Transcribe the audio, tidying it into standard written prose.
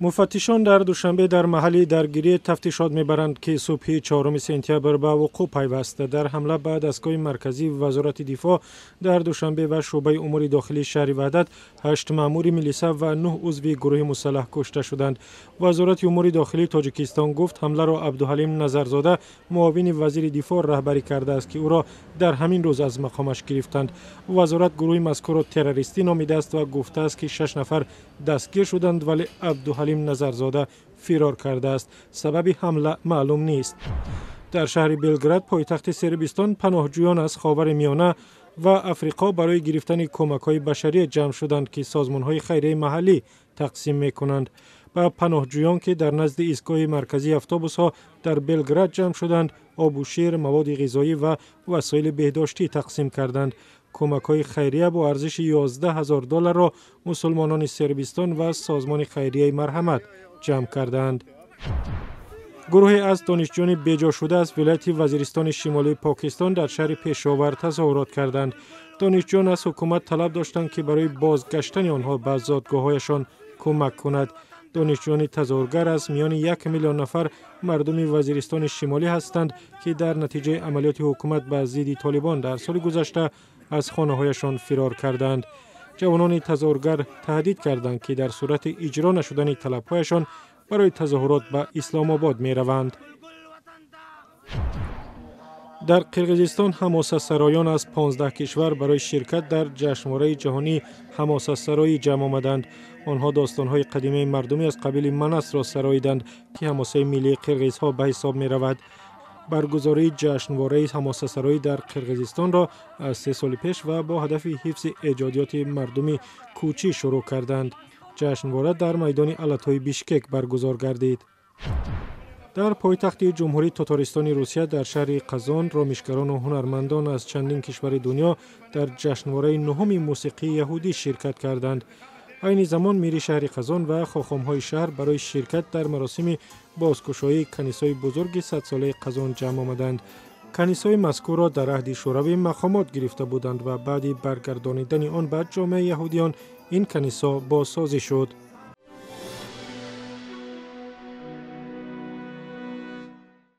Муфаттишон дар Душанбе дар маҳалли даргирии тафтишот мебаранд, ки субҳи 4 сентябр ба вуқӯъ пайваст. Дар ҳамла ба дастгоҳи марказии Вазорати дифоъ дар Душанбе ва шӯъбаи умури дохилии шаҳри Ваҳдат 8 маъмури милиса ва 9 узви гурӯҳи мусаллаҳ кушта шуданд. Вазорати умури дохилии Тоҷикистон гуфт, ҳамларо Абдуҳалим Назарзода, муовини вазири дифоъ, раҳбарӣ кардааст, ки ӯро дар ҳамин рӯз аз мақомаш гирифтанд. Вазорат гурӯҳи мазкурро террористӣ номидааст ва гуфтааст, ки 6 нафар дастгир шуданд, вале Абдуҳалим Назарзода фирор кардааст. Сабаби ҳамла маълум нест. Дар шаҳри Белград, пойтахти Сербистон, паноҳҷӯён аз Ховари Миёна ва Африқо барои гирифтани кӯмакҳои башарӣ ҷамъ шуданд, ки созмонҳои хайрияи маҳаллӣ тақсим мекунанд. Ба паноҳҷӯён, ки дар назди истгоҳи марказии автобусҳо дар Белград ҷамъ шуданд, обу шир, маводи ғизоӣ ва васоили беҳдоштӣ тақсим карданд. Кӯмакҳои хайрия бо арзиши 11 000 долларро мусулмонони Сербистон ва созмони хайрияи Марҳамат ҷамъ кардаанд. Гурӯҳе аз донишҷӯёни беҷошуда аз вилояти Вазиристони Шимолии Покистон дар шаҳри Пешовар тазоҳурот карданд. Донишҷӯён аз ҳукумат талаб доштанд, ки барои бозгаштани онҳо ба зодгоҳҳояшон кӯмак кунад. Донишҷӯёни тазоҳургар аз миёни 1 миллион нафар мардуми Вазиристони Шимолӣ ҳастанд, ки дар натиҷаи амалиёти ҳукумат ба зидди Толибон дар соли гузашта аз хонаҳояшон фирор карданд. Ҷавонони тазоҳургар таҳдид карданд, ки дар сурати иҷро нашудани талабҳояшон барои тазоҳурот ба Исломобод мераванд. Дар Қирғизистон ҳамосасароён аз 15 кишвар барои ширкат дар ҷашнвораи ҷаҳонии ҳамосасароӣ ҷамъ омаданд. Онҳо достонҳои қадимаи мардумӣ аз қабили Манасро сароиданд, ки ҳамосаи миллии қирғизҳо ба ҳисоб меравад. Баргузории ҷашнвораи ҳамосасароӣ дар Қирғизистонро аз 3 соли пеш ва бо ҳадафи ҳифзи эҷодиёти мардуми кӯчӣ шурӯъ карданд. Ҷашнвора дар майдони Алатои Бишкек баргузор гардид. Дар пойтахти Ҷумҳурии Тотористони Русия, дар шаҳри Қазон, ромишгарону ҳунармандон аз чандин кишвари дунё дар ҷашнвораи нуҳуми мусиқии яҳудӣ ширкат карданд. Айни замон мири шаҳри Қазон ва хохомҳои шаҳр барои ширкат дар маросими бозкушоии канисои бузурги садсолаи Қазон ҷамъ омаданд. Канисои мазкурро дар аҳди Шӯравӣ мақомот гирифта буданд ва баъди баргардонидани он ба ҷомеаи яҳудиён ин канисо бозсозӣ шуд.